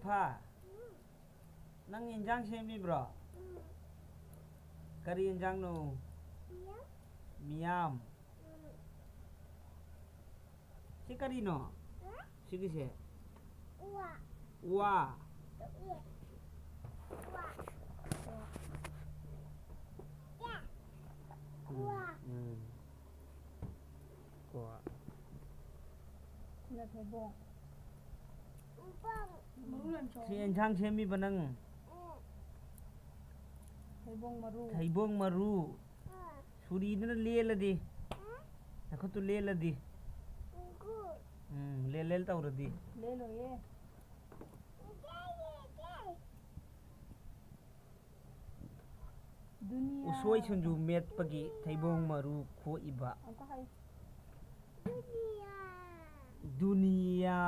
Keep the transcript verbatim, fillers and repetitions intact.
ꯐꯥ, ꯅꯪ ꯏꯟꯖꯥꯡ ꯁꯦꯝꯃꯤꯕ꯭ꯔꯣ? ꯀꯔꯤ ꯏꯟꯖꯥꯡꯅꯣ? ꯃꯤꯌꯥꯝ꯫ ꯁꯤ ꯀꯔꯤꯅꯣ? ꯁꯤꯒꯤꯁꯦ? ꯋꯥ꯫ ꯋꯥ꯫ ꯎꯝ, ꯎꯝ꯫ ꯀꯣ꯫ ꯁꯤꯅ ꯊꯩꯕꯣꯡ꯫ ꯁꯤ ꯑꯦꯟꯁꯥꯡ ꯁꯦꯝꯃꯤꯕ ꯅꯪ? ꯊꯩꯕꯣꯡ ꯃꯔꯨ꯫ ꯊꯩꯕꯣꯡ ꯃꯔꯨ꯫ ꯁꯨꯔꯤꯗꯨꯅ ꯂꯦꯜꯂꯗꯤ? ꯅꯈꯨꯠꯇꯨ ꯂꯦꯜꯂꯗꯤ? ꯎꯝ, ꯂꯦꯜ ꯂꯦꯜ ꯇꯧꯔꯗꯤ? ꯂꯦꯜꯂꯣꯏꯌꯦ꯫ ꯗꯨꯅꯤꯌꯥ꯫ ꯎꯁꯣꯏ ꯁꯤꯡꯖꯨ ꯃꯦꯠꯄꯒꯤ ꯊꯩꯕꯣꯡ ꯃꯔꯨ ꯈꯣꯛꯏꯕ꯫ ꯑꯃꯨꯛꯀ ꯍꯥꯏꯌꯨ꯫ ꯗꯨꯅꯤꯌꯥ꯫